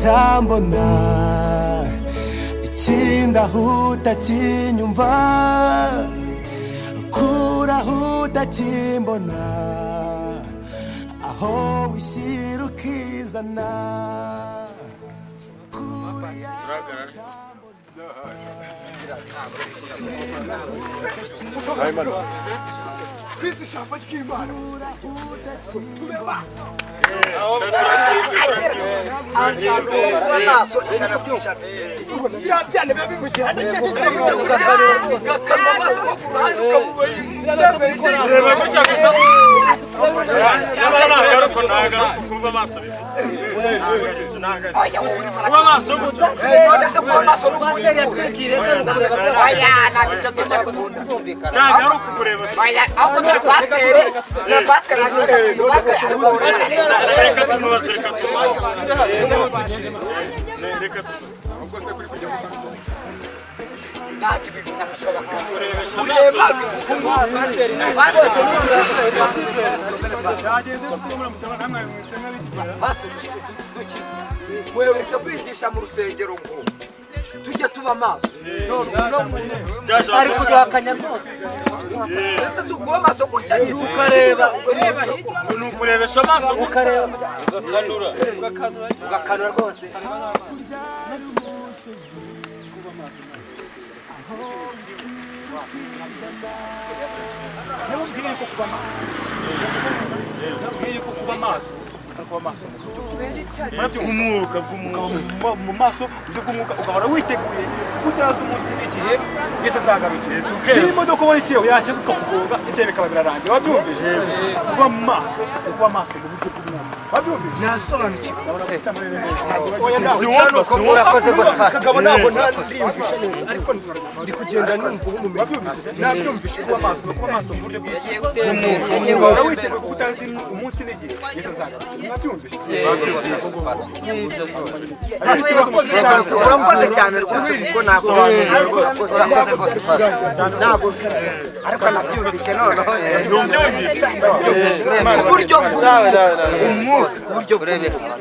utambona, ikindi aho utakinyumva, kure aho utakimbona, aho wishyira ukizana, kure yaho utambona, ikindi aho utakimbona, Twese ijambo ry'Imana. Kure aho utakimbona. Amaso 100%. Biriya byana biba bivugira. Ugakanura amaso nko ku ruhande Reba gutya gusa. Nyamara nagaruka, nagaruka kumva amaso bivuze. Kuba amaso gutya. Pasiteri yatwibwiriye ko ari ukureba. Oya, ntabwo ibyo ngibyo bikunda. Nagaruka kureba. Oya, ahubwo dore pasiteri, dore pasiteri aje, pasiteri. Reka tumubaze, reka tumubaze. Reka tumubaze. Ntabwo ibi binashoboka. Kurebesha Ureba amaso. Pasiteri, dukize. Muherutse kwigisha mu rusengero ngo tujye tuba maso, none uno muntu Ari kuduhakanya rwose. Ese si ukuba maso gutya nyine? Ukareba. Ni ukurebesha amaso. Ukareba. Ugakanura. Ugakanura rwose. Hakurya y'umusozi, aho wishyira ukizana. Nababwiye yuko kuba maso, nababwiye yuko kuba maso ari kuba maso mu buryo Bw'umwuka, bw'umwuka. Mu maso mu buryo bw'umwuka, ugahora witeguye kuko utazi umunsi n'igihe Yesu azagarukira. Tukeza. Niba imodoka ubona ikiyeho yaje kukakugonga, ibyawe bikaba birarangiye. Wabyumvise? Kuba mu maso ni ukuba maso mu buryo bw'umwuka. Wabyumvise? Nasobanukiwe. Oya, nawe. Siwumva, siwumva. Urakoze rwose, pasiteri. Kagabo, ntabwo ntariyumvisha neza, ariko ndi kugenda numva ubumenyi. Wabyumvise? Nabyumvishe. Kuba maso ni ukuba maso mu buryo bw'umwuka, ugahora witeguye kuko utazi umunsi n'igihe Yesu azagarukira. Mwabyumvise? Urakoze cyane. Urakoze cyane rwose, kuko ntabwo, urakoze rwose, pasiteri, ntabwo, ariko nabyumvise noneho. Ntubyumvise? Uburyo bw'umwuka, uburyo bw'umwuka.